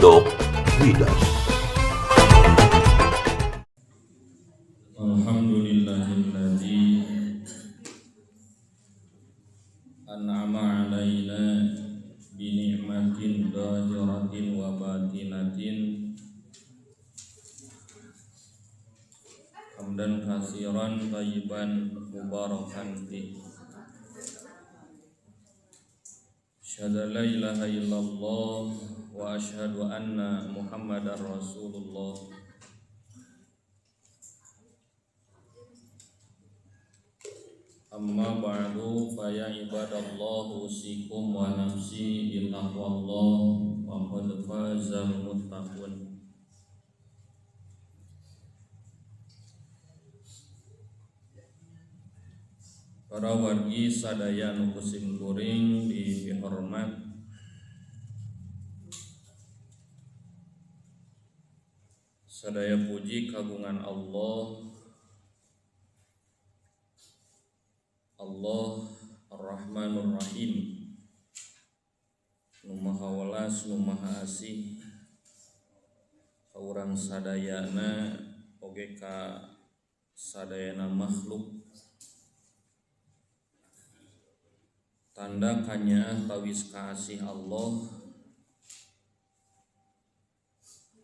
Pondok Widas. Alhamdulillahilladzi an'ama 'alaina bi ni'matin zahiratin wa batinatin hamdan katsiran thayyiban mubarakan fi. Asyhadu an la ilaha illallah wa asyhadu anna Muhammadar Rasulullah. Amma ba'du, fa ya ibadallah usikum wa nafsi bi taqwallah wa qad fazal muttaqun. Para wargi sadaya nu kusim kuring dihormat, sadaya puji kagungan Allah, Allah Ar-Rahmanur Rahim, nu maha welas nu maha asih ka urang sadayana oge ka sadayana makhluk. Tanda kanyaah tawis kaasih Allah,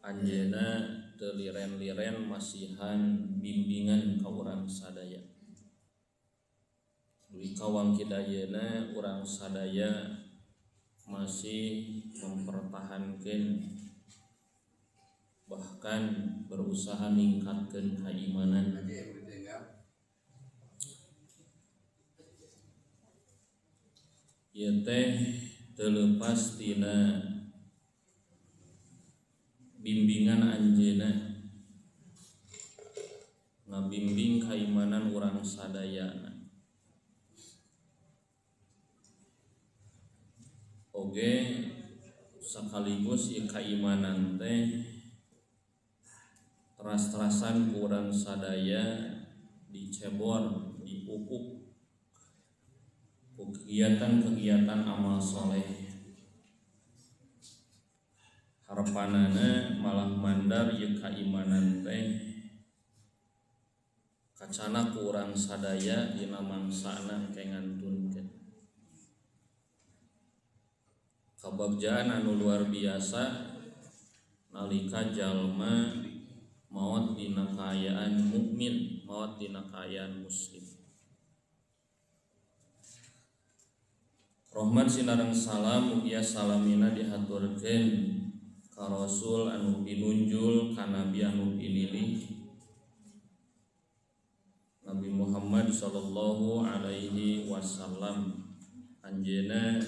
anjeunna teu liren-liren masihan bimbingan ka urang sadaya. Dugi ka wangkid ayeuna urang sadaya masih mempertahankeun bahkan berusaha ningkatkeun keimanan. Ieu teh teu leupas tina bimbingan anjeunna ngabimbing keimanan urang sadayana. Oge sekaligus ieu keimanan teh teras-terasan ku urang sadaya dicebor, dipupuk ku kegiatan-kegiatan amal soleh. Harapanana malah mandar ieu keimanan teh kacana ku urang sadaya dina mangsana engke ngantunkeun. Kabagjaan anu luar biasa nalika jalma maot dina kaayaan mukmin, maot dina kaayaan muslim. Rahmat sinareng salam mugia salamina dihaturkeun ka Rasul anu pinunjul, ka Nabi anu pinilih, Nabi Muhammad sallallahu alaihi wasallam. Anjeunna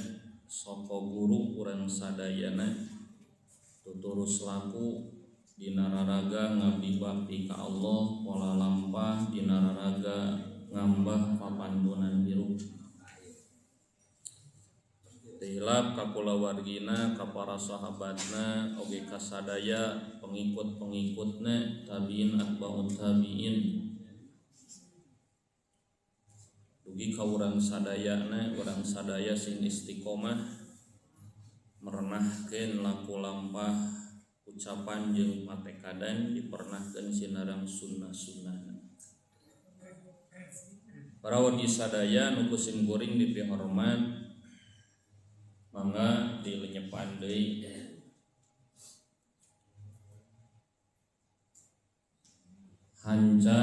soko guru urang sadayana, tuturus laku dina raraga ngabdi bakti ka Allah, pola lampah dina raraga ngambah papantunan hirup. Tilap ka kulawargina, ka para sahabatna, oge ka sadaya pengikut-pengikutna, tabiin atba'ut tabiin, dugi ka urang sadayana, urang sadaya sing istiqomah merenahkeun laku lampah ucapan jeung patekadan dipernahkeun sinareng sunnah-sunnahna. Para wargi sadaya nu ku sim kuring dipihormat, mangga dilenyepan deui hanca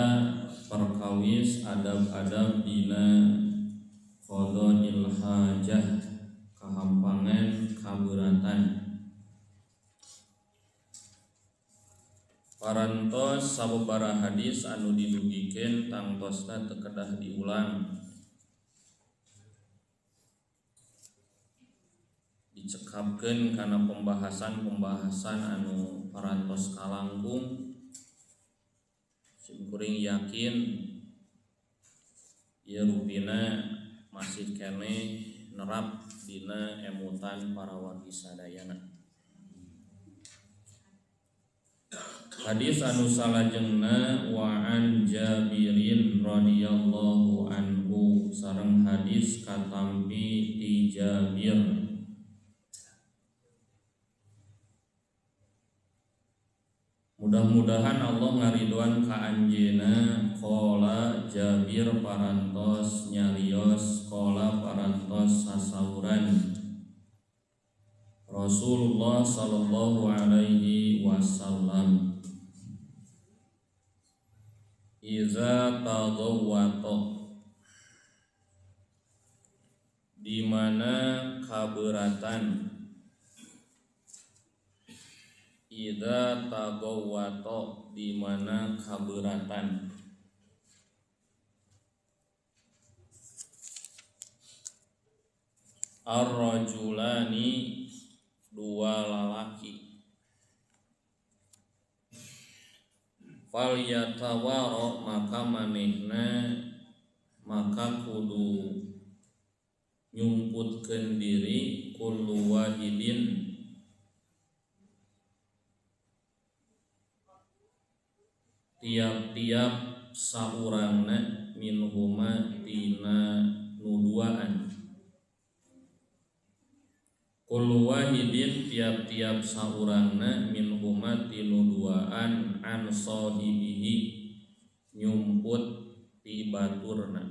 perkawis adab-adab dina qada'il hajah, kahampangan kaberatan. Parantos sababaraha hadis anu didugikeun tangtosna teu kedah diulang, dicekapkeun kana pembahasan-pembahasan anu parantos kalangkung. Simkuring yakin ieu rupina masih keneh nerap dina emutan para wargi sadayana. Hadis anu salajengna wa an Jabirin radhiyallahu anhu, sareng hadis katampi ti Jabir. Mudah-mudahan Allah ngaridoan ka anjeunna. Qala Jabir parantos nyarios, qala parantos sasauran Rasulullah sallallahu alaihi wasallam, iza tadawwata, di mana kaberatan. Idza tadawwata, di mana kaberatan. Ar-rajulani, dua lalaki, fal yatawara, maka manehna maka kudu nyumputkeun diri, kullu wahidin, tiap-tiap saurangna, minhuma tina nuduaan. Kullu wahidin, tiap-tiap saurangna, minhuma tina duaan, an sahibihi, nyumput ti baturna.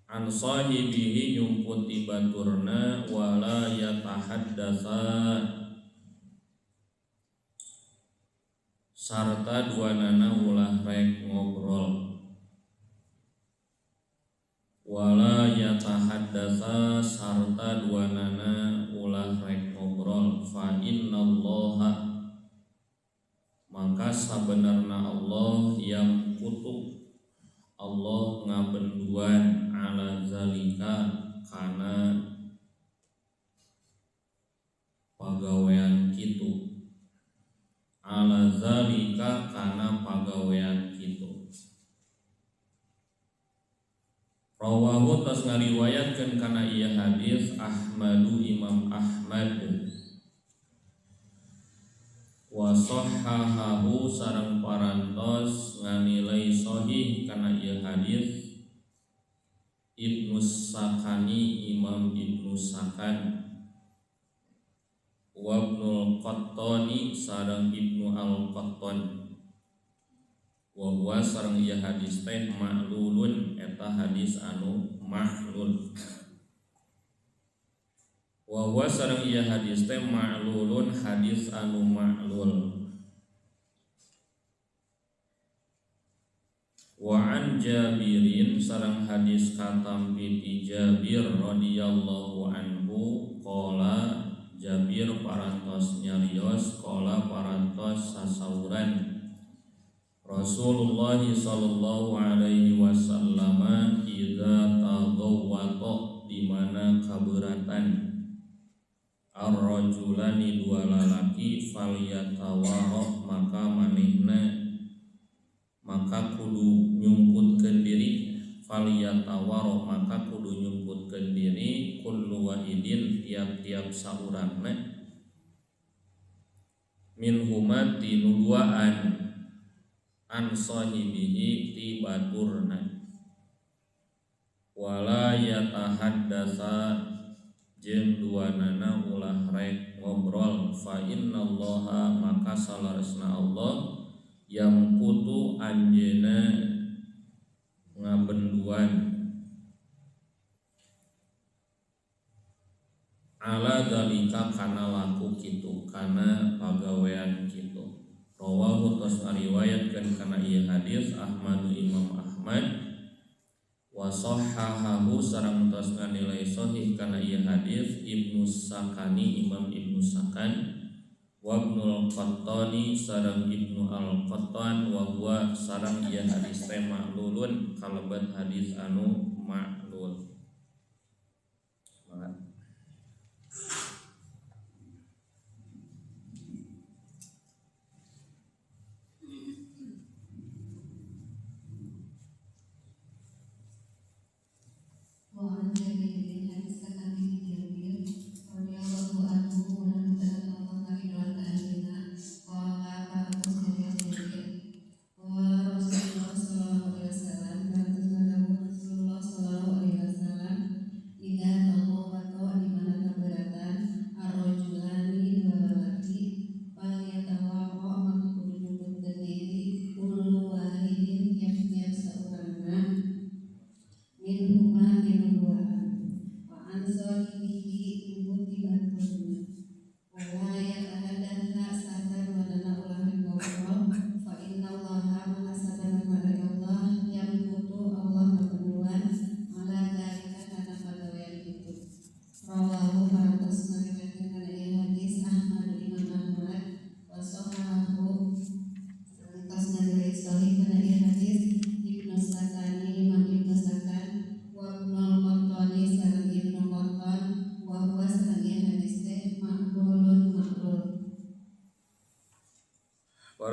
An sahibihi, nyumput ti baturna, wala yatahaddatsa, sarta duanana ulah rek ngobrol. Wala yatahaddatsa, sarta duanana ulah rek ngobrol. Fa innallaha, maka sabenarna Allah yang kutuk, Allah ngabenduan, ala zalika, kana pagawean kitu. Ala zalika, kana pagawean kitu. Rawahu, tos ngariwayatkeun kana ieu hadis, Ahmadu, Imam Ahmad, wa sahahahu, sareng parantos nganilai sahih kana ieu hadis, Ibnu Sakani, Imam Ibnu Sakan, wa Ibnul Qattani, sareng Ibnu Al-Qattan. Wa huwa, sareng ieu hadis teh ma'lulun, eta hadis anu ma'lul. Wa huwa, sareng ieu hadis teh ma'lulun, hadis anu ma'lul. Wa an Jabirin, sareng hadis katampi ti Jabir radhiyallahu anhu, qala Jabir parantos nyarios, qala parantos sasauran Rasulullah sallallahu alaihi wasallam, idza tadawwata, di mana kaberatan, ar-rajulani, dua lalaki, falyatawara, maka manehna maka kudu nyumputkeun diri. Falyatawara, maka kudu nyumputkeun diri, kullu wahidin, tiap-tiap saurangna, minhuma, tinu duaan, an sahibihi, ti baturna. Wala yatahaddatsa, jeung duanana ulah rek ngobrol. Fa innallaha, maka salaresna Allah, yang kutu, anjeuna ngabenduan, ala dalika, kana laku kitu, kana pagawean kitu. Rawahu, tos ngariwayatkeun kana ieu hadis, Ahmadu, Imam Ahmad, wa sahahahu, sareng tos nganilai sahih kana ieu hadis, Ibnu Sakani, Imam Ibnu Sakan, wa Ibnul Qattani, sareng Ibnu Al-Qattan. Wa huwa, sareng ieu hadis teh ma'lulun, kalebet hadis anu ma'lul. Semangat. Wa an Jabir, hadis katampi Jabir radhiyallahu anhu, mudah-mudahan Allah ngaridoan ka anjeunna, qala parantos nyarios Jabir, qala Rasulullah sallallahu alaihi wasallam, parantos ngadawuh Rasulullah sallallahu alaihi wasallam, idza tadawwata,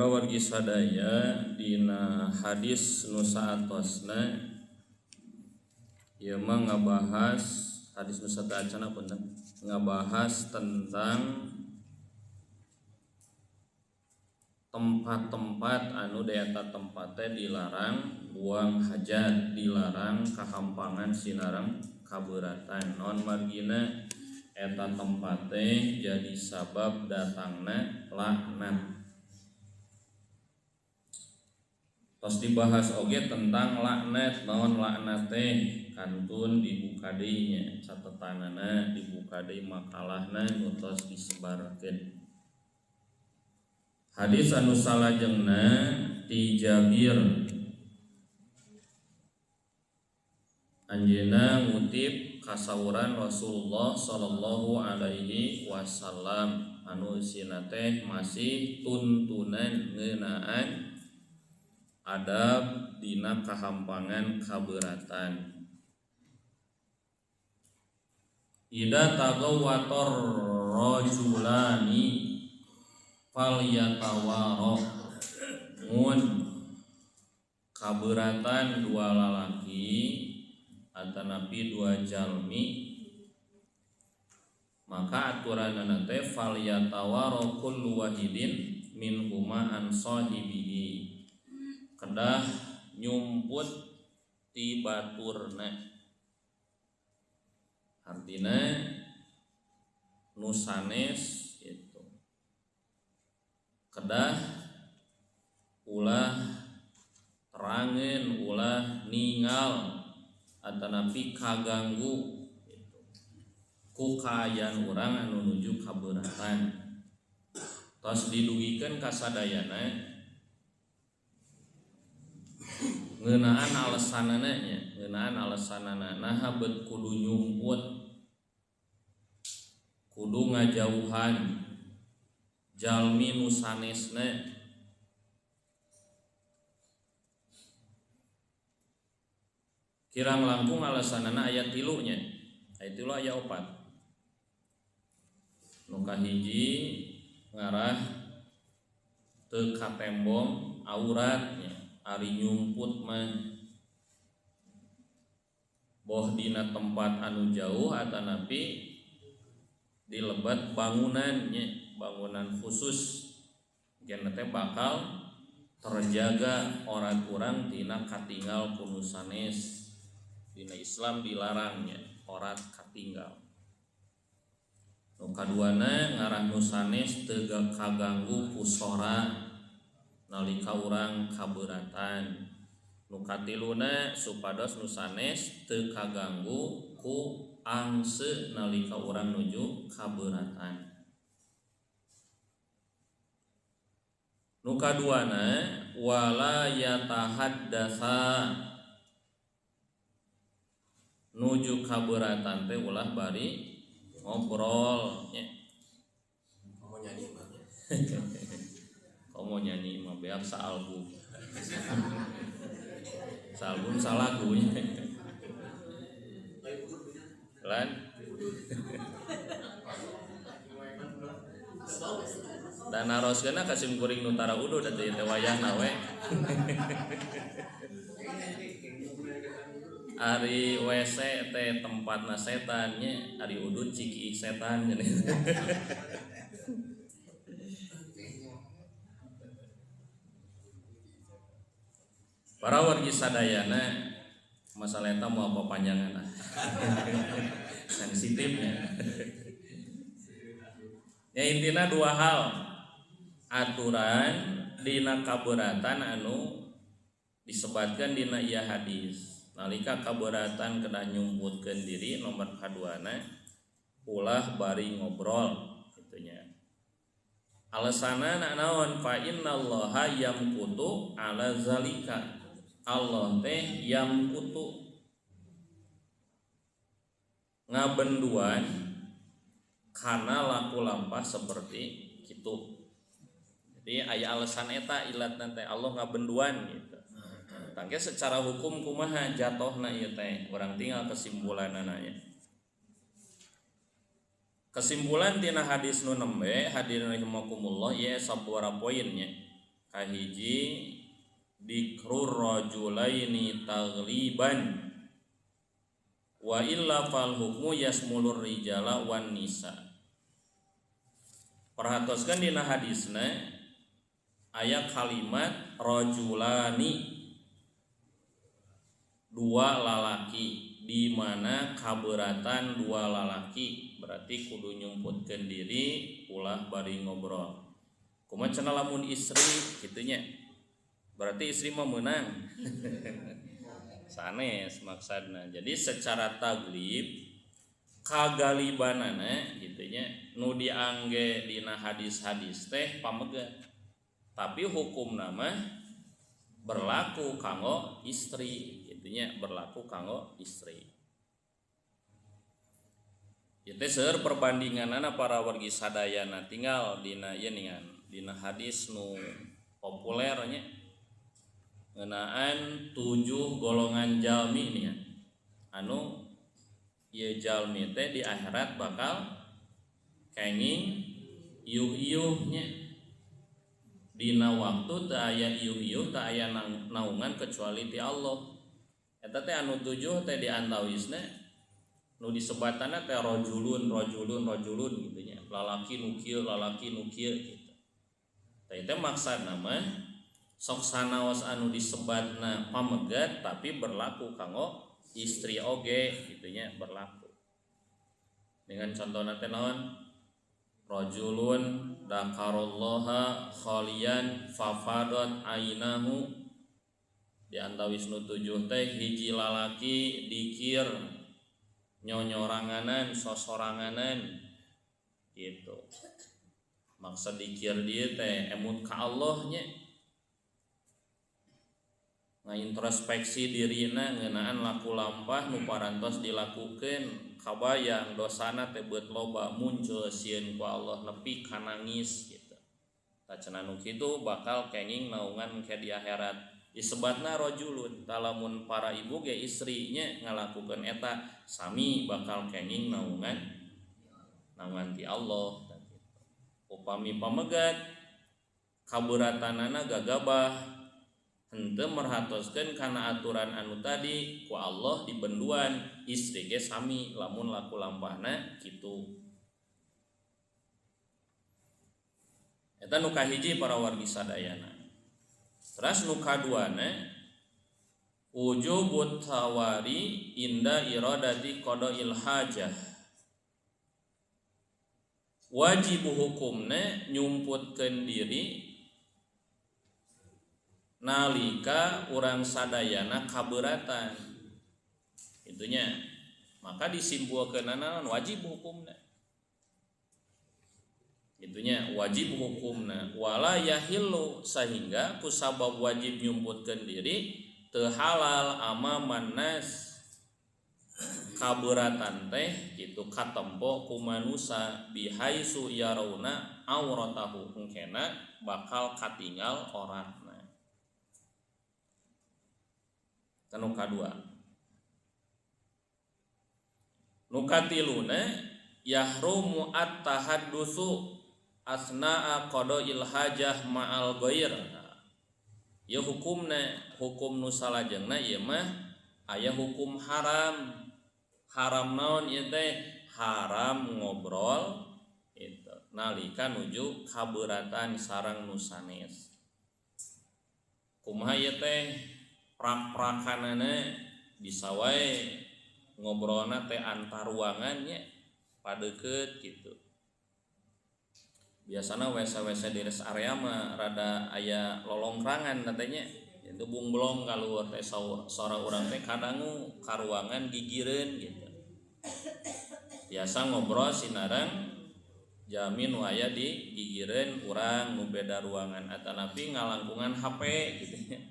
Para wargi sadaya dina hadis nu saatosna ieu mah ngabahas hadis nu sateuacanna punten ngabahas tentang tempat-tempat anu eta tempat teh dilarang buang hajat, dilarang kahampangan sinareng kabeuratan. Non margina eta tempat teh jadi sabab datangna laknat. Tos dibahas oge tentang laknat, naon laknat teh kantun dibuka deui nya catetanana, dibuka deui makalahna nu tos disebarkeun. Hadis anu salajengna ti Jabir, anjeunna ngutip kasauran Rasulullah sallallahu alaihi wasallam anu isina teh masih tuntunan ngeunaan adab dina kahampangan kaberatan. Ida tagawator rajulani falyatawaro, mun kaberatan dua lalaki atanapi dua jalmi, maka aturanana teh falyatawaro kullu wahidin min huma an sahibihi, kedah nyumput ti baturna. Artina nu sanes itu kedah ulah terangen, ulah ningal atanapi kaganggu itu ku kaayaan urang anu nuju kabeuratan. Tos didugikeun kasadayana ngeunaan alasanana nya, ngeunaan alasanana naha beut kudu nyumput, kudu ngajauhan jalmi nu sanesna. Kirang langkung alasanana aya tilu nya, aya tilu aya opat. Nu kahiji ngarah teu katembong auratnya, ari nyumput mah boh dina tempat anu jauh atanapi di lebat bangunannya, bangunan khusus gen teh bakal terjaga orat urang tina katinggal ku nu sanes. Dina Islam dilarangnya orat katinggal. Nu kaduana ngarah nu sanes teu kaganggu ku sora nalika urang kaberatan. Nu katiluna supados nu sanes teu kaganggu ku angse nalika urang nuju kaberatan. Nu kaduana wala yatahaddatsa, nuju kaberatan teh ulah bari ngobrol nya. Mau nyanyi mah. Kamu nyanyi mah beak saalbum. Saalbum salagunya. Lan. Dan naroskeunna ka sim kuring nu tara udud atuh teh wayahna we. Ari WC teh tempatna setan nya, ari udud ciki setan nya. Para wargi sadayana masalah eta mau apa panjangan sensitifnya. Ya intina dua hal aturan dina kaberatan anu disebatkan dina ieu hadis. Nalika kaberatan kedah nyumputkeun diri, nomor kaduana ulah bari ngobrol itunya. Alasanna naon? Fa innallaha yamkutu ala zalika. Allah teh yamkutu ngabenduan kana laku lampah seperti kitu. Jadi aya alasan eta ilatna teh Allah ngabenduan gitu. Tangke secara hukum kumaha jatohna ieu teh, urang tinggal kesimpulanana nya. Kesimpulan tina hadis nu nembe hadirin rahimakumullah ieu sabaraha poinnya. Kahiji dikrur rajulaini tagliban wa illa fal hukmu yasmulur rijala wan nisa. Perhatoskeun dina hadisna aya kalimat rajulani, dua lalaki, di mana kaberatan dua lalaki berarti kudu nyumputkeun diri ulah bari ngobrol. Kumaha cenah lamun istri kitu nya, berarti istri mah meunang. Sanes maksudna. Jadi secara taglib kagalibanana kitu nya nu diangge dina hadis-hadis teh pamegat, tapi hukumna mah berlaku kanggo istri kitu nya, berlaku kanggo istri. Ieu teh seueur perbandinganana para wargi sadayana, tinggal dina ieu ningan dina hadis nu populer nya ngeunaan 7 golongan jalmi nih anu ieu jalmi teh di akhirat bakal kenging iuh-iuh nya. Dina waktu teu aya iuh-iuh, teu aya naungan kecuali ti Allah. Eta teh anu 7 teh diantawisna nu disebatanna teh rajulun rajulun rajulun gitu nya, lalaki nu kieu lalaki nu kieu gitu. Teh teh maksudna mah sok sanaos anu disebatna pamegat tapi berlaku kanggo istri oge gitu nya, berlaku. Dengan contohna teh naon? Rajulun dzakarallaha khalian fafadat ainahu. Di antawis nu 7 teh hiji lalaki dikir nyonyoranganan sosoranganan gitu. Maksud dikir dia teh emut ka Allah nya, ngaintrospeksi dirina ngeunaan laku lampah nu parantos dilakukeun, kabayang dosana teh beut loba muncul sieun ku Allah nepi ka nangis gitu. Tah cenah nu kitu bakal kenging naungan ke di akhirat. Disebatna rajulun, talamun para ibu ge istrinya ngalakukeun eta sami bakal kenging naungan naungan ti Allah tah kitu. Upami pamegat kaburatanana gagabah henteu merhatoskeun kana aturan anu tadi ku Allah dibenduan, istri ge sami lamun laku lampahna kitu. Eta nu kahiji para wargi sadayana. Terus nu kaduana wujubut tawari inda iradati qada'il hajah. Wajib hukumna nyumputkeun diri nalika urang sadayana kaberatan. Itunya maka disimpulkeunana wajib hukumna. Itunya wajib hukumna wala yahillu, sehingga kusabab wajib nyumputkeun diri teu halal amaman nas, kaberatan teh kitu katempo ku manusa bihaisu yarawna auratahu, engkena bakal katinggal orangna. Nu kadua. Nu katiluna yahrumu at-tahaddusu asna'a qada'il hajah ma'al ghair. Ya hukumna, hukum nu salajengna ieu mah aya hukum haram. Haram naon ieu teh? Haram ngobrol itu nalika nuju kaberatan sareng nu sanes. Kumaha ieu teh? Prak-prakanana bisa wae ngobrolna teh antar ruangan nya padeukeut gitu. Biasana WC-WC di rest area mah rada aya lolongkrangan katanya, itu bungblong kaluar teh sora urang teh kadangu ka ruangan gigireun gitu. Biasa ngobrol sinareng jamin nu aya di gigireun urang nu beda ruangan atanapi ngalangkungan HP gitu nya.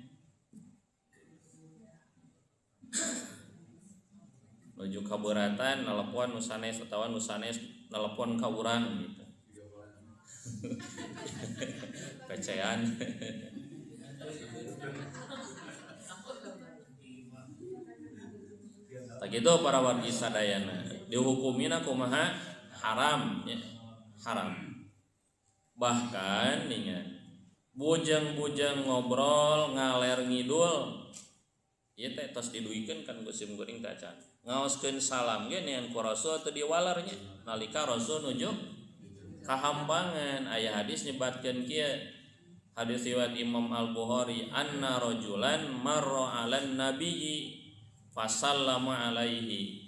Nuju kaberatan nelepon nu sanes atawa nu sanes nelepon ka urang gitu. Pecean. Tak gitu para wargi sadayana dihukumina kumaha? Haram ya, haram. Bahkan ningan Bujang-bujang ngobrol ngaler ngidul ieu teh tos diduikeun kan ku sim kuring teh acan. Ngaoskeun salam ge nean ku Rasul teu diwaler nya nalika Rasul nuju kahampangan. Aya hadis nyebatkeun kieu, hadis riwayat Imam Al-Bukhari, anna rajulan marra 'alan nabiyyi fasallama alaihi.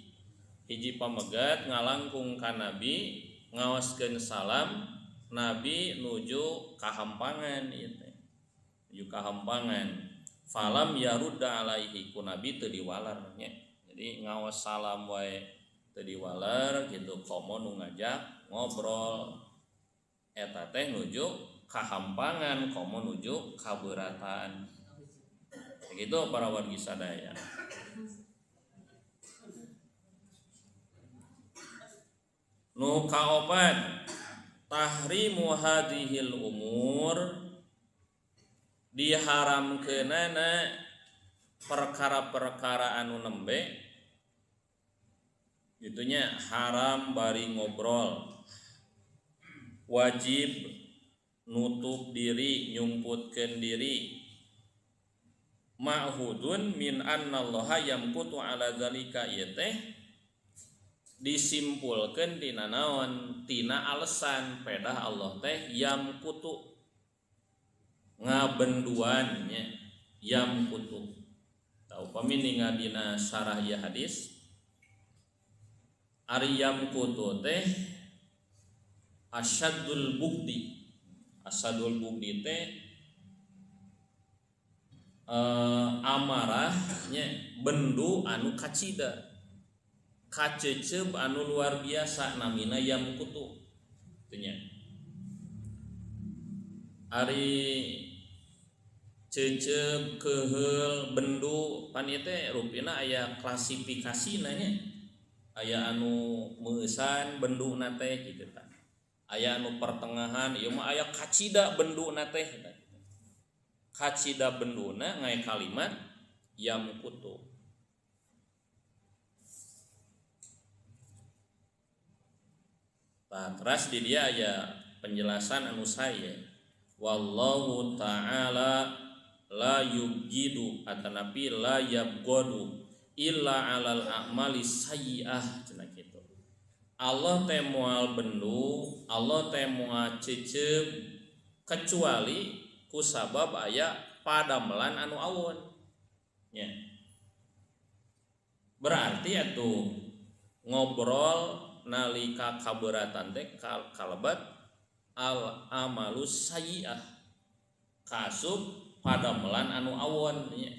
Hiji pamegat ngalangkung ka Nabi ngaoskeun salam, Nabi nuju kahampangan ieu teh. Nuju kahampangan. Falam yarudda alaihi, ku Nabi teu diwaler nya. Jadi ngaos salam wae teu diwaler kitu komo nu ngajak ngobrol. Eta teh nuju kahampangan komo nuju kaberatan. Begitu para wargi sadaya. Nu kaopat, tahrimu hadhil umur, diharamkeunana perkara-perkara anu nembe gitunya, haram bari ngobrol, wajib nutup diri, nyumputkeun diri, ma'hudun min annallaha yamkutu ala zalika, ieu teh disimpulkeun tina naon, tina alasan pedah Allah teh yamkutu ngabenduan nya, yamkutu. Tah upami ningal dina syarah ieu hadis, ari yamkutu teh asyadul bugdi. Asyadul bugdi teh amarah nya, bendu anu kacida, kacecep anu luar biasa, namina yamkutu nya. Ari cecep, keheul, bendu pan ieu teh rupina aya klasifikasina nya. Aya anu meueusan benduna teh kitu tah. Aya anu pertengahan, ieu mah aya kacida benduna teh. Kacida benduna ngae kalimat yamkutu. Tah teras di dia aya penjelasan anu sae. Wallahu ta'ala la yubghidu atanapi la yabghadu illa 'alal a'mali sayyi'ah cenah kitu. Allah teh moal bendu, Allah teh moal cecep kecuali ku sabab aya padamelan anu awon nya. Berarti atuh ngobrol nalika kaberatan teh kalebat al amalus sayyi'ah, kasup padamelan anu awon nya.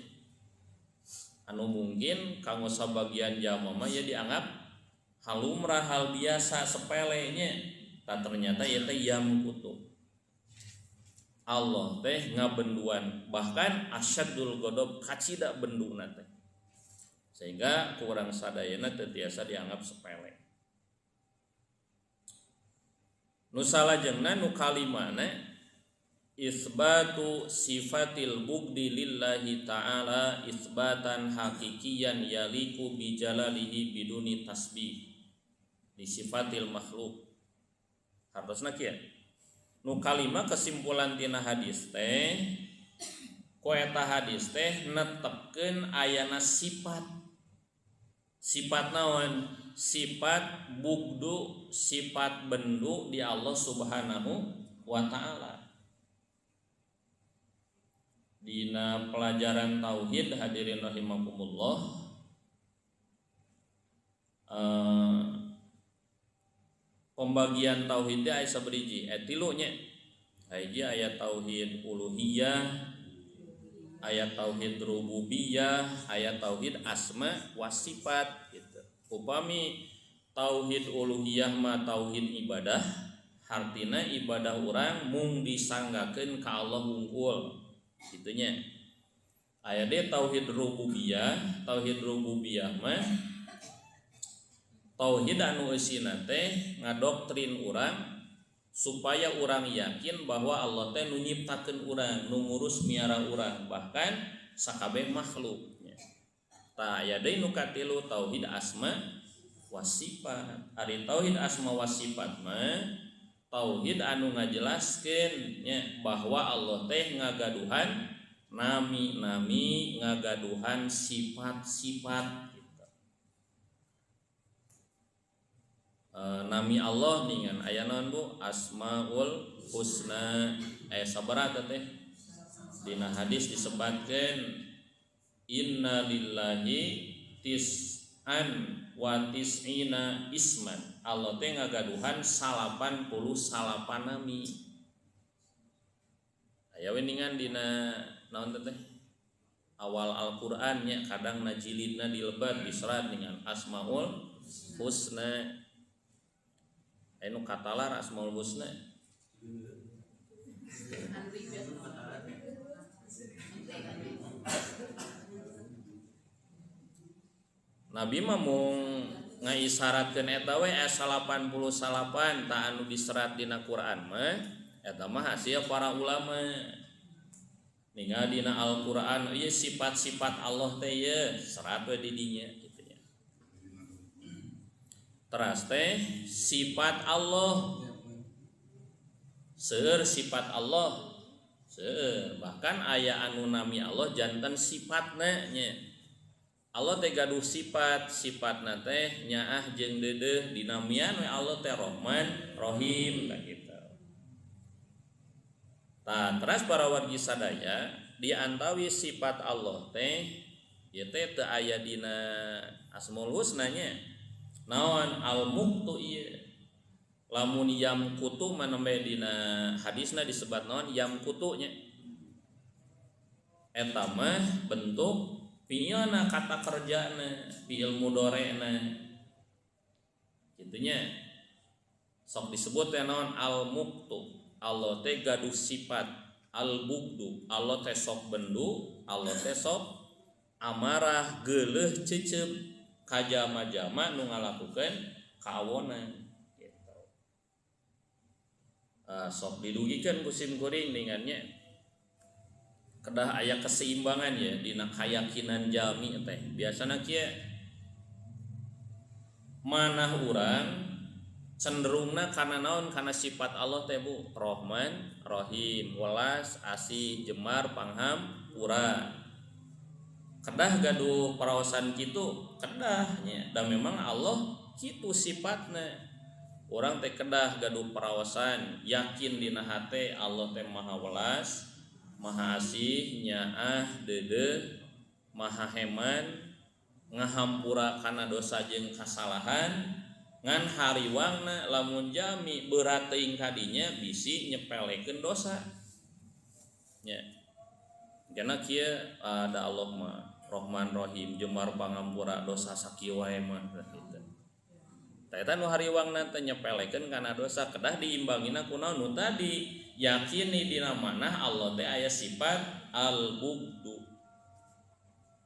Anu mungkin kanggo sabagian jalma mah ya dianggap halumrah, hal biasa, sepele nya. Tah ternyata ieu teh yamkutu. Allah teh ngabenduan, bahkan asyadul ghadab, kacida benduna teh. Sehingga kurang sadayana teu tiasa dianggap sepele. Nu salajengna nu kalimana isbatu sifatil bugdi lillahi ta'ala isbatan hakikiyan yaliku bijalalihi biduni tasbih di sifatil makhluk. Hartosna kieu. Nu kalima kesimpulan tina hadis teh, ku eta hadis teh netepkeun ayana sifat. Sifat naon? Sifat bugdu, sifat bendu di Allah Subhanahu wa ta'ala. Dina pelajaran tauhid hadirin rahimakumullah, pembagian tauhid teh aya sabariji, tilu nya. Hiji aya tauhid uluhiyah, aya tauhid rububiyah, aya tauhid asma wa sifat gitu. Upami tauhid uluhiyah mah tauhid ibadah, hartina ibadah urang mung disanggakeun ka Allah hungkul kitu nya. Aya deui tauhid rububiyah, tauhid rububiyah mah tauhid anu eusina teh ngadoktrin urang supaya urang yakin bahwa Allah teh nu nyiptakeun urang, nu ngurus miara urang, bahkan sakabeh makhluk. Tah aya deui nu katilu tauhid asma wa sifat. Ari tauhid asma wa sifat mah Tauhid anu ngajelaskeun nya bahwa Allah teh ngagaduhan nami-nami, ngagaduhan sifat-sifat gitu. Nami Allah ningan aya naon Bu? Asmaul Husna. Aya sabaraha teh? Dina hadis disebatkeun inna lillahi tis'an wa tis'ina isman. Allah teh ngagaduhan 89 nami. Aya we ningan dina naon teh? Awal Al-Qur'an nya kadang na jilidna dilebat diserat dengan Asmaul Husna. Aya nu katalar Asmaul Husna. Nabi mah mung ngaisaratkeun eta we aya 89 tah anu diserat dina Quran mah eta mah hasil para ulama. Ningal dina Al-Qur'an ieu sifat-sifat Allah teh ieu serat we di dinya kitu nya. Teras teh sifat Allah. Seueur sifat Allah. Seueur bahkan aya anu nami Allah janten sifatna nya. Allah teh gaduh sifat, sifatna teh nyaah jeung deudeuh dinamian we Allah teh Rahman, Rahim tah kitu. Tah teras para wargi sadaya diantawi sifat Allah teh ieu teh teu aya dina Asmaul Husna nya. Naon al-muqtu ieu. Lamun yamkutu manembe dina hadisna disebat naon yamkutu nya. Eta mah bentuk fi'ilna kata kerjana, fi'il mudorena. Kitunya. Sok disebut teh naon al-muqtu. Allah teh gaduh sifat al-bugdu. Allah teh sok bendu, Allah teh sok amarah, geuleuh cecep kajama-jama nu ngalakukeun kaawonan gitu. Sok didugikeun ku sim kuring ningannya. Kedah aya keseimbangan ya dina kayakinan jalmi teh. Biasana kieu manah urang cenderungna kana naon kana sifat Allah teh Bu, Rahman, Rahim, welas, asih, jemar, pangham, pura. Kedah gaduh paraosan kitu, kedah nya. Da memang Allah kitu sifatna. Urang teh kedah gaduh paraosan, yakin dina hate Allah teh maha welas, maha asih, nyaah, deudeuh, maha heman, ngahampura kana dosa jeung kasalahan, ngan hariwangna lamun jami berat teuing kadinya bisi nyepelekeun dosa. Nya. Karena kieu ada Allah mah Rahman Rahim, jemar pangampura dosa sakieu wae mah kitu. Tah eta nu hariwangna teh nyepelekeun kana dosa kedah diimbangina ku naon nu tadi yakini dina manah Allah teh aya sifat al-bugdu.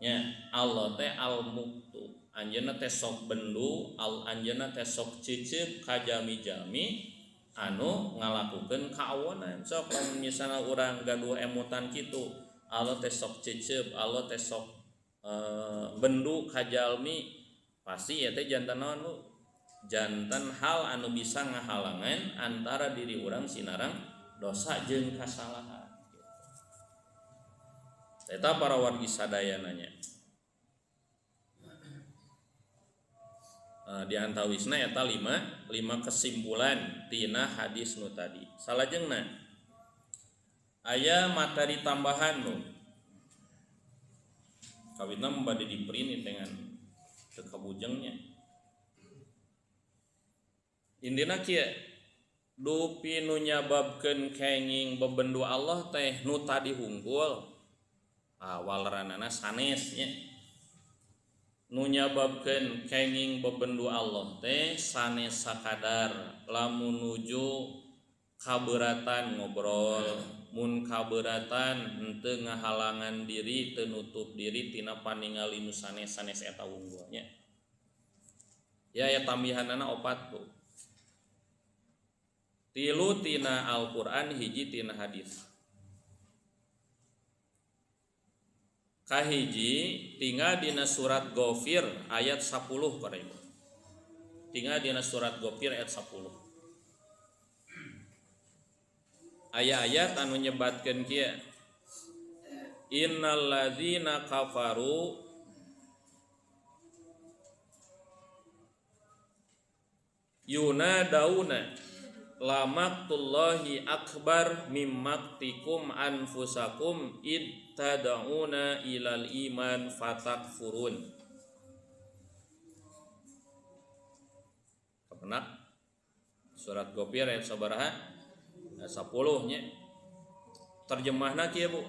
Nya, Allah teh al-muqtu. Anjeunna teh sok bendu, al anjeunna teh sok cicip ka jami-jami anu ngalakukeun kaawonan. Sok lamun misalna urang gaduh emutan kitu, Allah teh sok cicip, Allah teh sok bendu ka jalmi, pasti ieu teh janten naon Bu? Janten hal anu bisa ngahalangan antara diri urang sinarang dosa jeung kasalahan. Eta para wargi sadayana nya. Di antawisna eta 5 kesimpulan tina hadis nu tadi. Salajengna aya materi tambahan nu kawitna bade diprint dengan teu kabujengnya. Intina kieu dupi nu nyababkeun kenging bebendu Allah teh nu tadi hungkul awalranana sanes nya. Nu nyababkeun kenging bebendu Allah teh sanes sakadar lamun nuju kaberatan ngobrol, mun kaberatan henteu ngahalangan diri, teu nutup diri tina paningali nu sanes-sanes eta wungkul nya. Ya ya tambihanana opat tuh. Tilu tina Al-Qur'an, hiji tina hadis. Kahiji tinggal dina surat Ghafir ayat 10 para ibu. Tinggal dina surat Ghafir ayat 10. Aya ayat anu nyebatkeun kieu. Innal ladzina kafaru yunadauna lamaktullahi akbar mimmaktikum anfusakum id tad'una ilal iman fatakfurun. Kapenak surat Ghafir ayat sabaraha? 10 nya. Terjemahna kieu Bu.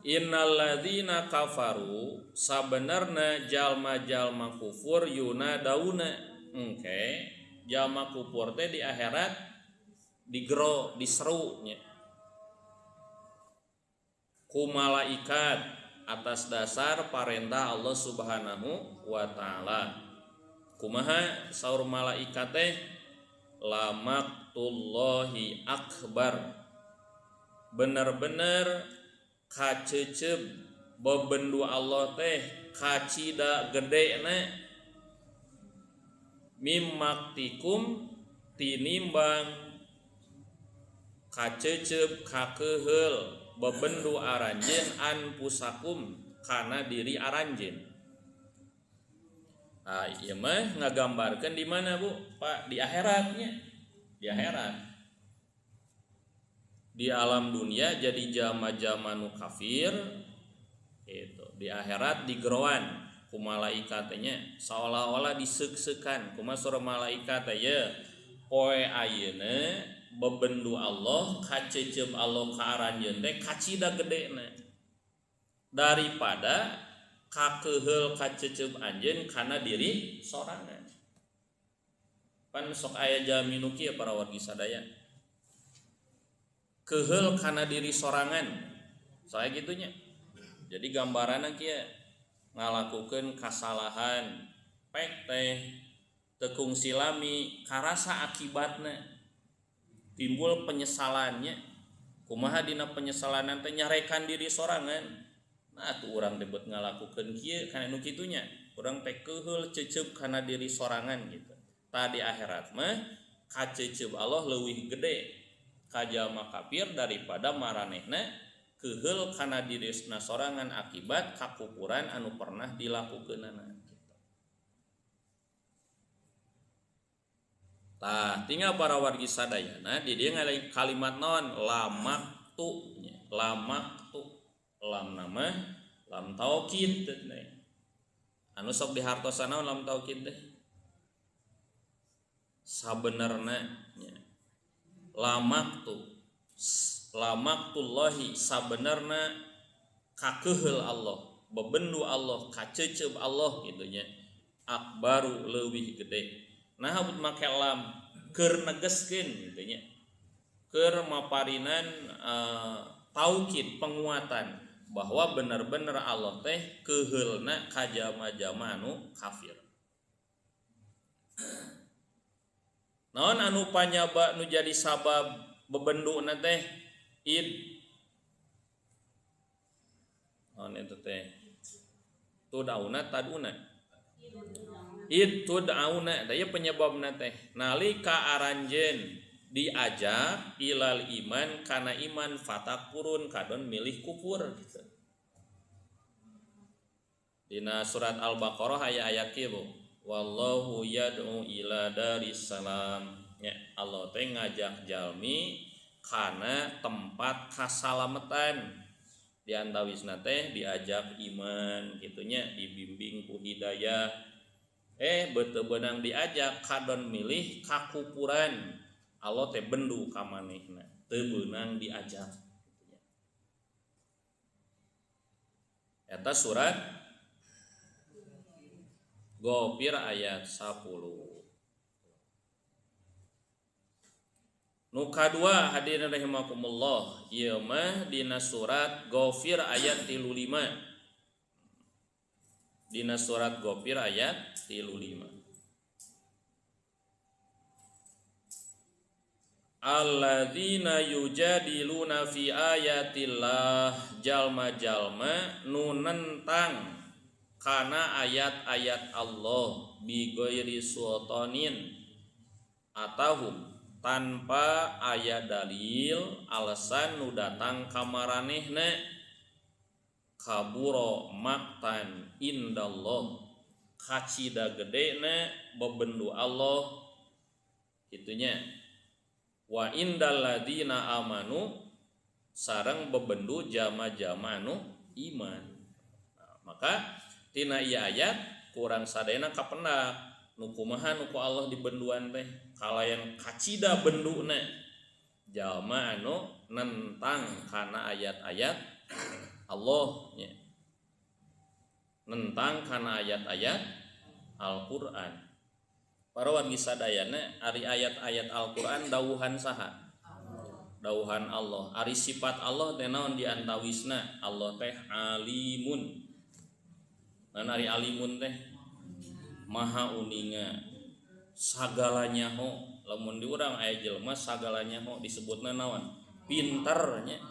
Innal ladzina kafaru sabenerna jalma-jalma kufur yunadauna. Engke jalma kufur teh di akhirat digero, diseru nya ku malaikat atas dasar parentah Allah Subhanahu wa taala. Kumaha saur malaikat teh? Lamaktullahi akbar. Bener-bener kacecep bebendu Allah teh kacida gedena mimmaktikum tinimbang kacecep kakeheul bebendu aranjeun anfusakum kana diri aranjeun. Ah ieu mah ngagambarkeun di mana Bu? Pak, di akhiratnya. Di akhirat. Di alam dunia jadi jama-jama nu kafir itu di akhirat digeroan ku malaikat nya seolah-olah diseuk-seukan kumaha surah malaikat ye poe ayeuna bebendu Allah kacecep Allah ka aranjeun teh kacida gedena daripada kakeheul kacecep anjeun kana diri sorangan. Pan sok aya jalmi nu kieu para wargi sadaya keheul kana diri sorangan saya gitunya. Jadi gambaranna kieu ngalakukeun kasalahan pek teh tekung silami karasa akibatna timbul penyesalannya. Kumaha dina penyesalan teh nyarekan diri sorangan. Nah atuh urang debet ngalakukeun kieu kana nu kitunya urang teh keheul cecep kana diri sorangan gitu. Tadi akhirat mah kacecep Allah leuwih gede ka jalma kafir daripada maranehna keheul kana dirisna sorangan akibat kakupuran anu pernah dilakukeunana gitu. Tah tinggal para wargi sadayana di dieu ngalain kalimat naon lamaktu nya lamaktu lam nama lam taukid teh anu sok dihartosan naon lam taukid teh sabenerna nya lamaktu lamaktullahi sabenerna kakeheul Allah bebendu Allah kacecep Allah gitu nya akbaru leuwih gede. Nah abut make lam keur negeskeun gitu nya keur maparinan taukid penguatan bahwa bener-bener Allah teh keheulna ka jalma-jalma anu kafir. Naon anu panyaba nu jadi sabab bebenduna teh id naon eta teh tudauna taduna id tudauna teh penyebabna teh nalika aranjeun diajak ilal iman kana iman fatakfurun kadon milih kufur gitu. Dina surat Al-Baqarah aya ayat kieu Bu. Wallahu yad'u ila daris salam. Ya, Allah teh ngajak jalmi kana tempat kasalametan. Di antawisna teh diajak iman gitunya, dibimbing ku hidayah. Beuteung beunang diajak kadon milih kakupuran. Allah teh bendu ka manehna, teu beunang diajak gitunya. Eta surat Ghafir ayat 10. Nu kadua hadirin rahimakumullah, ieu mah dina surat Ghafir ayat 35. Dina surat Ghafir ayat 35. Alladzina yujadiluna fi ayatillah jalma-jalma nu nentang kana ayat-ayat Allah bi ghairi sultanin atahum Tanpa aya dalil alasan nu datang ka maranehna kaburo maktan indallah kacida gedena bebendu Allah kitunya wa indal ladina amanu sareng bebendu jama-jama nu iman. Nah, maka tina ieu ayat kurang sadayana kapendak nu kumaha nu ku Allah dibenduan teh kalayan kacida benduna jalma anu nentang kana ayat-ayat Allah nya, nentang kana ayat-ayat Al-Qur'an. Para wargi sadayana ari ayat-ayat Al-Qur'an dawuhan saha? Dawuhan Allah. Ari sifat Allah teh naon diantawisna? Allah teh alimun. Naon ari alimun teh? Maha uninga sagala nyaho. Lamun di urang aya jelema sagala nyaho disebutna naon? Pinter nya,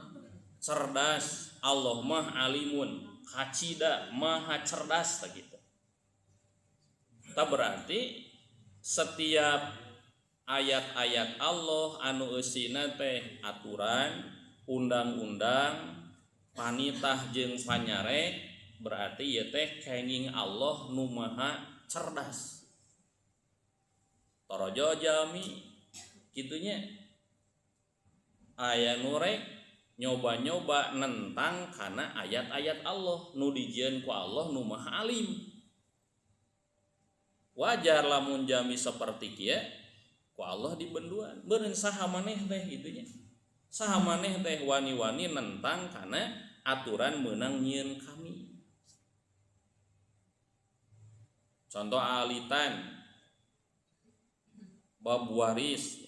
cerdas. Allah mah alimun, kacida maha cerdas tah kitu. Tah berarti setiap ayat-ayat Allah anu eusina teh aturan, undang-undang, panitah jeung panyare berarti ieu teh kenging Allah nu maha cerdas. Torojo jami kitunya aya nu rek nyoba-nyoba nentang kana ayat-ayat Allah nu dijieun ku Allah nu maha alim. Wajar lamun jami seperti kieu ku Allah dibenduan. Beureun saha maneh teh kitunya. Saha maneh teh wani-wani nentang kana aturan meunang nyieun kami. Contoh alitan bab waris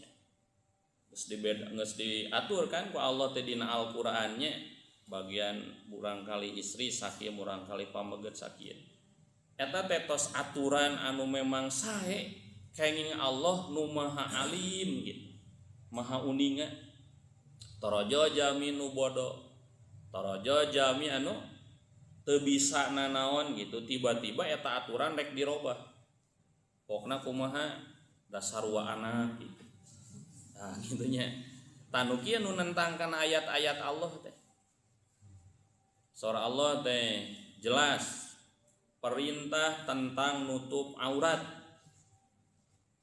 geus diatur kan ku Allah teh dina Al-Qur'annya bagian murangkali istri sakieu murangkali pameget sakieu. Eta teh tos aturan anu memang sae kenging Allah nu maha alim gitu. Maha uninga. Torojo jami nu bodoh. Torojo jami anu teu bisa nanaon gitu, tiba-tiba eta aturan rek dirobah. Pokna kumaha dasar wa anak gitu. Nah, gitunya. Tanu kieu nu nentang kana ayat-ayat Allah teh. Surah Allah teh jelas perintah tentang nutup aurat.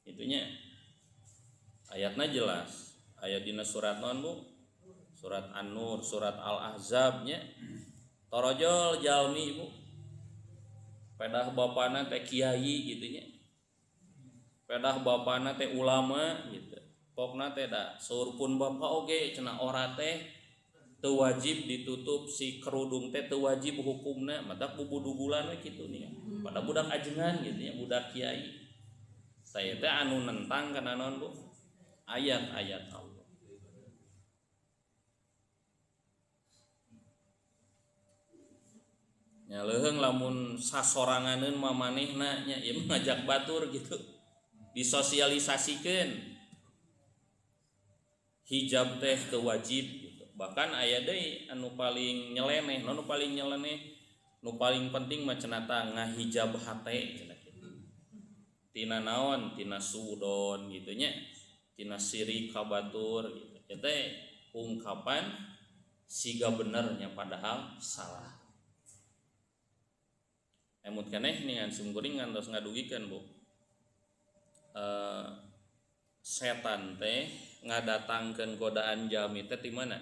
Itunya. Ayatna jelas. Ayat dina surat naon, Bu? Surat An-Nur, surat Al-Ahzab nya. Torojol jalmi Bu. Pedah bapana teh kiai gitu nya. Pedah bapana teh ulama gitu. Pokna teh da saur pun bapa oge cenah ora teh teu wajib ditutup si kerudung teh teu wajib hukumna, matak bubudugulan we kitu nih. Pada budak ajengan gitu nya, budak kiai. Saya teh anu nentang kana naon Bu? Ayat-ayat Allah. Nya leuheung lamun sasoranganeun mah manehna nya ieu ngajak batur gitu. Disosialisasikeun. Hijab teh teu wajib gitu. Bahkan aya deui anu paling nyeleneh, nu paling nyeleneh, nu paling penting mah cenah tah ngahijab hate cenah kitu. Tina naon? Tina sudon gitu nya. Tina sirik ka batur gitu. Eta teh ungkapan siga benernya padahal salah. Emut keneh ningan simkuring ngantos ngadugikeun Bu. Setan teh ngadatangkeun godaan jalmi teh ti mana?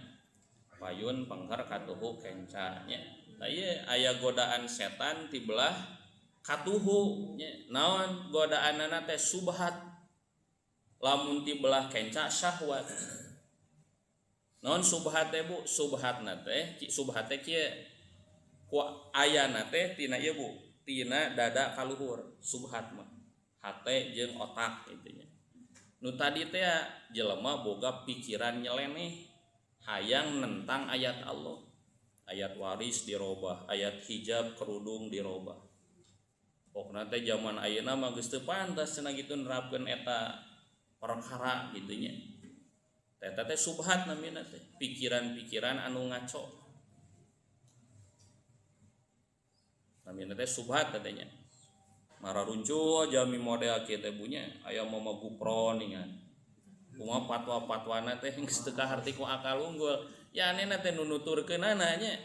Payun pengker katuhu kenca nya. Tah ieu aya godaan setan ti belah katuhu nya. Naon godaanana teh subhat. Lamun ti belah kenca syahwat. Naon subhat teh Bu? Subhatna teh subhat teh kieu. Ku ayana teh tina ieu Bu, tina dada kaluhur subhat mah. Hate jeung otak gitu nya. Nu tadi teh jelema boga pikiran nyeleneh hayang nentang ayat Allah. Ayat waris dirobah, ayat hijab kerudung dirobah. Pokna teh zaman ayeuna mah geus teu pantas cenah kitu nerapkeun eta perkara gitu nya. Eta teh subhat namina teh, pikiran-pikiran anu ngaco. Namina teh subhat katanya. Mararuncu jami model kieu teh bunya aya mama gupron ningan. Kumaha patwa-patwana teh geus teu kaharti ku akal unggul. Ya anehna teh nu nuturkeunana nya.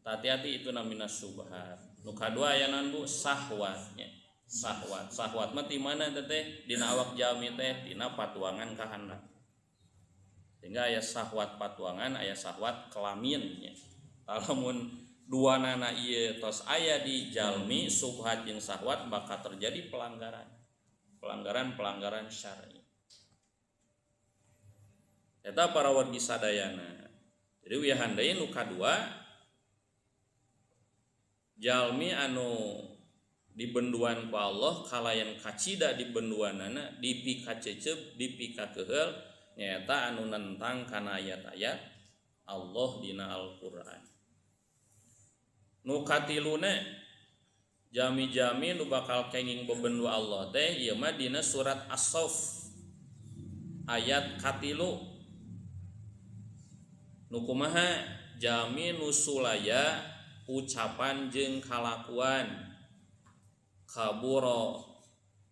Hati-hati itu namina syubhat. Nu kadua aya naon Bu? Sahwat nya. Sahwat. Sahwat mah ti mana teh? Dina awak jalmi teh tina patuangan kahandap. Sehingga aya sahwat patuangan, aya sahwat kelamin nya. Lamun dua nana ieu tos aya di jalmi subhat jeung sahwat bakal terjadi pelanggaran. Pelanggaran-pelanggaran syar'i. Eta para wargi sadayana. Jadi wiahan deui nu kadua jalmi anu dibenduan ku Allah kalayan kacida dibenduanana dipikacecep dipikakeheul nyaeta anu nentang kana ayat-ayat Allah dina Al-Qur'an. Nu katiluna jami-jami nu bakal kenging bebendu Allah teh ieu mah dina surat As-Saff ayat katilu. Nu kumaha jami nu sulaya ucapan jeung kalakuan kaburo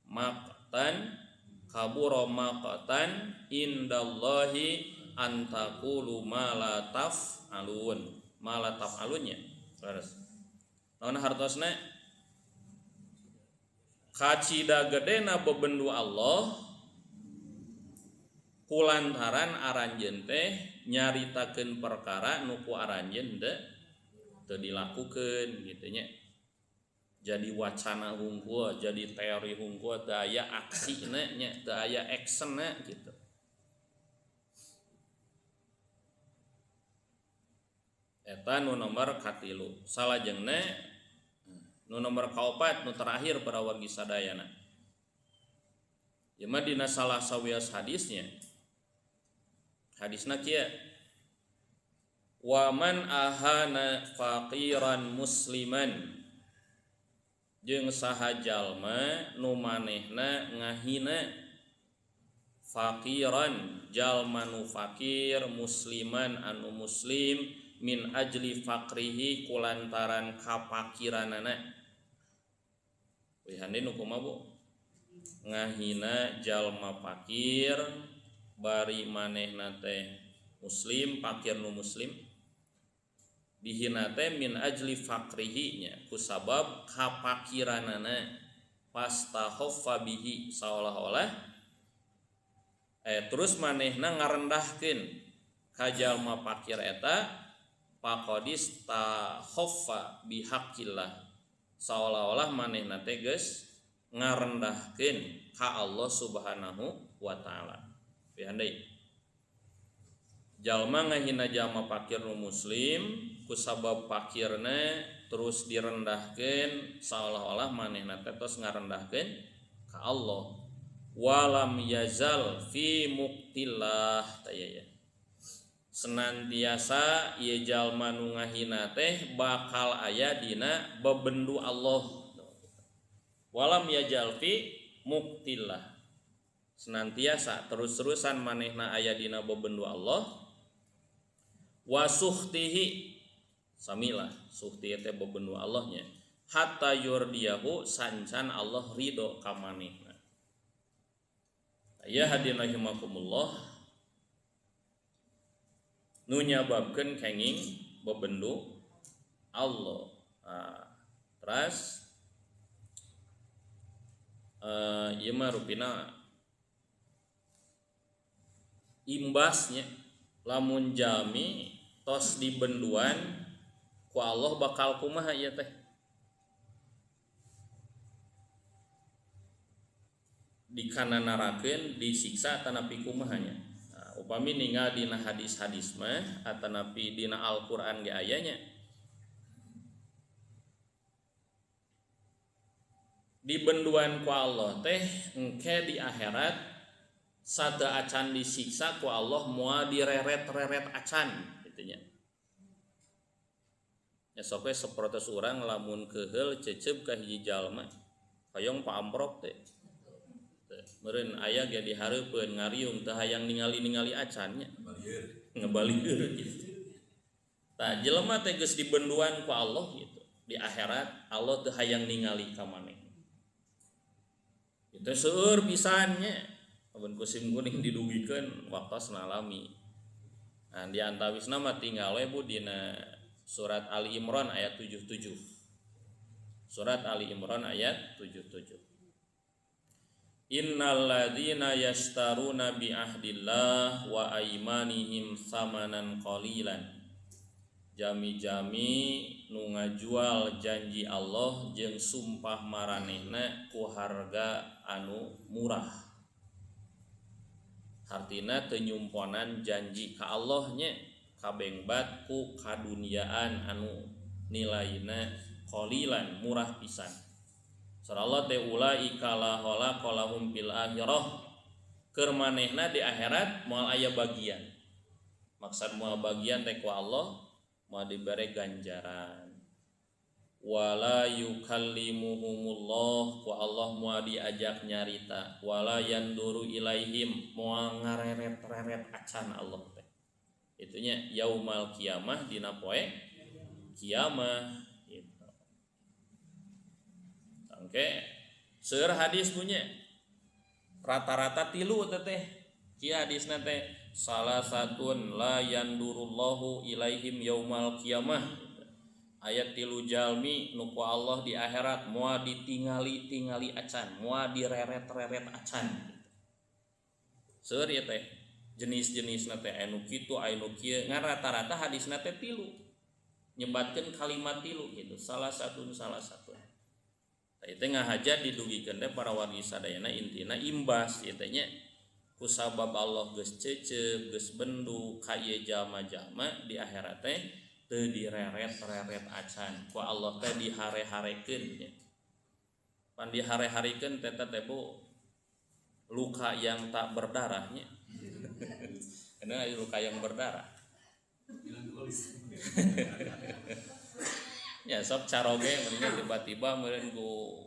maqtan indallahi antaqulu ma la taf'alun ma la taf'alunnya terus naon hartosna kacida gedena bebendu Allah kulantaran aranjeun teh nyaritakeun perkara nu ku aranjeun teu dilakukeun gitu nya. Jadi wacana hungkul, jadi teori hungkul, teu aya aksina nya, teu aya actionna gitu. Eta nu nomor katilu. Salajengna nu nomor kaopat nu terakhir para wargi sadayana. Ieu mah dina salah sawios hadisnya. Hadisna kieu. Wa man ahana faqiran musliman jeung saha jalma nu manehna ngahina faqiran jalma nu fakir musliman anu muslim min ajli faqrihi kulantaran kapakiranana. Wihande nu kumaha Bu? Ngahina jalma fakir bari manehna teh muslim, fakir nu muslim dihina teh min ajli faqrihi nya kusabab kapakiranana fastahoffa bihi saolah-olah terus manehna ngarendahkeun ka jalma fakir eta faqadis tahoffa bihaqqillah saolah-olah manehna teh geus ngarendahkeun ka Allah Subhanahu wa taala. Pihandai jalma ngahina jalma fakir nu muslim kusabab fakirna terus direndahkeun saolah-olah manehna teh tos ngarendahkeun ka Allah. Walam yazal fi muktillah taya ya. Senantiasa ieu jalma nu ngahina teh bakal aya dina bebendu Allah. Walam yazal fi muktillah. Senantiasa terus-terusan manehna aya dina bebendu Allah. Wa suhtihi samilah suhti teh bebendu Allahnya hatta yurdiyahu sancan Allah ridho ka manehna. Ya hadirin rahimakumullah nu nyababkeun kenging bebendu Allah. Nah, terus ieu mah rupina imbasnya lamun jami tos dibenduan ku Allah bakal kumaha ieu teh dikananarakeun disiksa atanapi kumaha nya. Nah, upami ninggal dina hadis-hadis mah atanapi dina Al-Qur'an ge aya nya dibenduan ku Allah teh engke di akhirat sada acan disiksa ku Allah moal direret-reret acan gitu nya. Ya sok we saprotes urang lamun keheul cecep ka hiji jalma hoyong paamprok teh. Meureun aya ge dihareupeun ngariung teu hayang ningali-ningali acan nya. Ngebalieur gitu. Tah jelema teh geus dibenduan ku Allah gitu. Di akhirat Allah teu hayang ningali ka maneh. Itu seueur pisan nya. Lamun ku sim kuring didugikeun waktosna lami. Nah, di antawisna mah tinggal we Bu dina surat Ali Imran ayat 77. Surat Ali Imran ayat 77. Innal ladzina yashtaruna bi ahdillah wa aymanihim samanan qalilan. Jami-jami nu ngajual janji Allah jeung sumpah maranehna ku harga anu murah. Hartina teu nyumponan janji ka Allah nya kabengbat ku kaduniaan anu nilaina qalilan murah pisan. Surah Allah teh ulaika la khalaqa lahum fil akhirah, keur manehna di akhirat moal aya bagian. Maksud moal bagian teh ku Allah moal dibere ganjaran. Wala yukallimuhumullah, ku Allah moal diajak nyarita. Wala yanduru ilaihim, moal ngareret-reret acan Allah teh. Itunya yaumal kiamah dina poe kiamah gitu. Oke, seueur hadis punya rata-rata tilu teteh. Kieu hadisna teh salah satun la yandurullahu ilaihim yaumal kiamah. Ayat tilu jalmi nu ku Allah di akhirat moal ditingali-tingali acan, moal direret-reret acan. Seueur ieu teh jenis-jenisna teh anu kitu anu kieu, ngan rata-rata hadisna teh tilu. Nyebatkeun kalimat tilu gitu, salah satu salah satu. Tah ieu teh ngahaja didugikeun teh para wargi sadayana intina imbas ieu teh nya kusabab Allah geus cecep, geus bendu ka ieu jalma-jalma di akhirat teh teu direret-reret acan, ku Allah teh dihare-harekeun nya. Pan dihare-harekeun teh teh Bu luka yang tak berdarahnya. Karena luka yang berdarah. Ya sok caroge meureun tiba-tiba meureun ku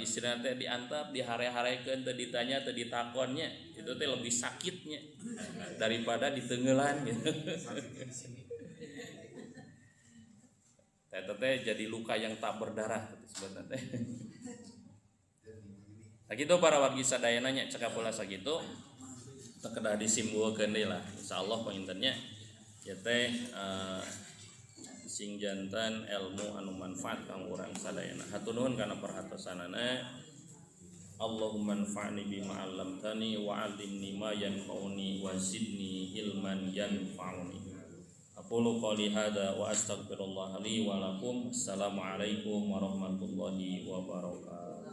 istrina teh diantap dihare-harekeun teu ditanya teu ditakonnya, itu teh lebih sakitnya daripada ditenggelan gitu. Eta teh jadi luka yang tak berdarah sebenarnya teh. Sakitu para wargi sadayana nya cekap pula sakitu teu kedah disimbulkeun deui lah. Insyaallah pangintennya ya teh sing jantan ilmu anu manfaat kanggo urang sadayana. Hatur nuhun kana perhatosanana. Allahumma anfa'ni bima 'allamtani wa 'allimni ma yanfa'uni wa zidni ilman yanfa'uni. Aqulu qouli hadza wa astaghfirullah li wa lakum. Assalamualaikum warahmatullahi wabarakatuh.